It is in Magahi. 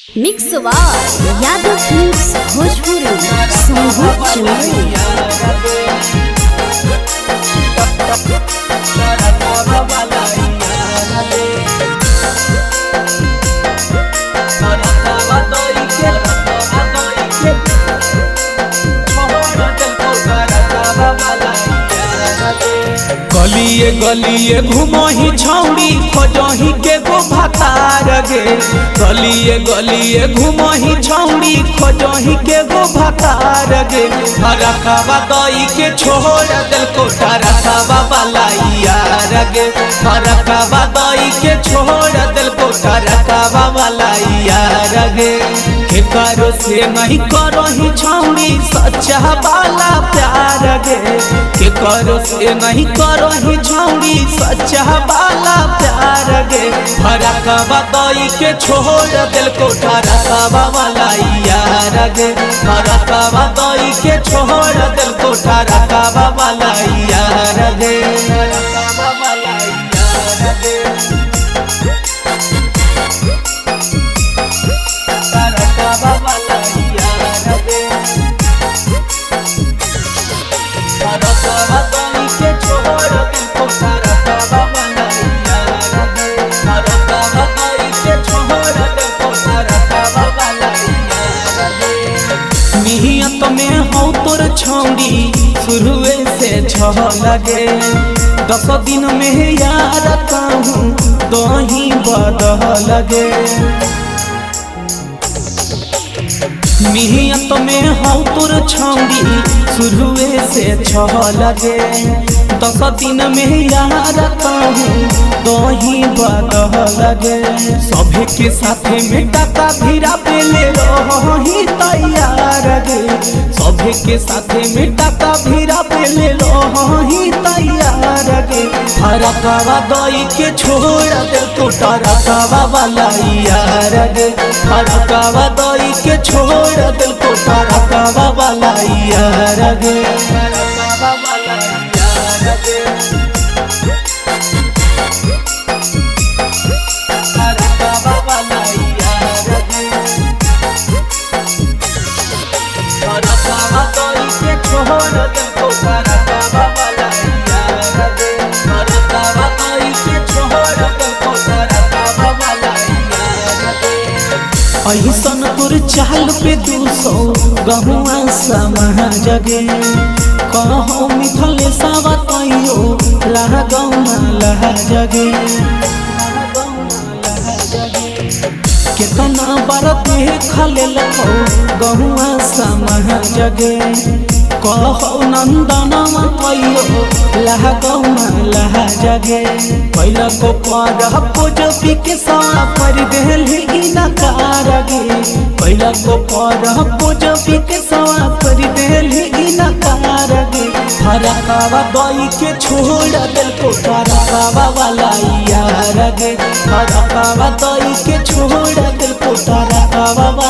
Mix by Yadav films Bhojpuri Shambhu Chennai. गलिए गलिए घुमही छौड़ी खोजही के गो भातार गे। गलिए गलिए घुमही छौड़ी खोजही के गो भातार गे। हरकवा दई के छोड़ दिल को टरकवा वाला यार गे। हरकवा दई के छोड़ दिल को टरकवा वाला यार गे। केकरो से नहीं करही छौड़ी सच्चा वाला प्यार गे। केकरो से नहीं करही छौड़ी सच्चा वाला प्यार गे। फरकवा दई के छोड़ दिल को टरकवा वाला यार गे। फरकवा दई के छोड़ दिल को टरकवा वाला यार गे। फरकवा वाला यार गे। फरकवा वाला यार गे। फरकवा दई के छोड़ दिल को टरकवा वाला यार गे। फरकवा दई के छोड़ दिल को टरकवा वाला यार गे। नियत में हूँ तोर छौड़ी शुरुए से छह लगे। 10 दिन में यार कहूँ दही बदह लगे। नियत में हूँ तोर छौड़ी शुरुए से छह लगे। 10 दिन में यार कहूँ दही बदह लगे। सभे के साथे में टाका भिरा पेले रही तैयार गे। सभे के साथे में टाका भिरा पेले रही तैयार गे। फरकवा दई के छोड़ दे तो टरकवा वाला यार गे। फरकवा दई के छोड़ दे तो टरकवा वाला यार गे। फरकवा वाला यार गे। फरकवा वाला यार गे। फरकवा दई के छोड़ दे तो टरकवा वाला यार गे। फरकवा दई के छोड़ दे तो टरकवा वाला यार गे। ऐसन तोर चाल पे 200 गहुआ समा जगे। कहो मिथले सावा तैयो लहगौना लह जगे। केतना बार देख लेलको गहुआ समा जगे। कहो नंदनवा तैयो लहगौना लह जगे। कैला को पर पूजपी के सा पर देली इनकार गे। कैला को पर पूजपी के सा पर देली इनकार गे। फरकवा दई के छोड़ दिल को टरकवा वाला यार गे। फरकवा दई के छोड़ दिल को टरकवा।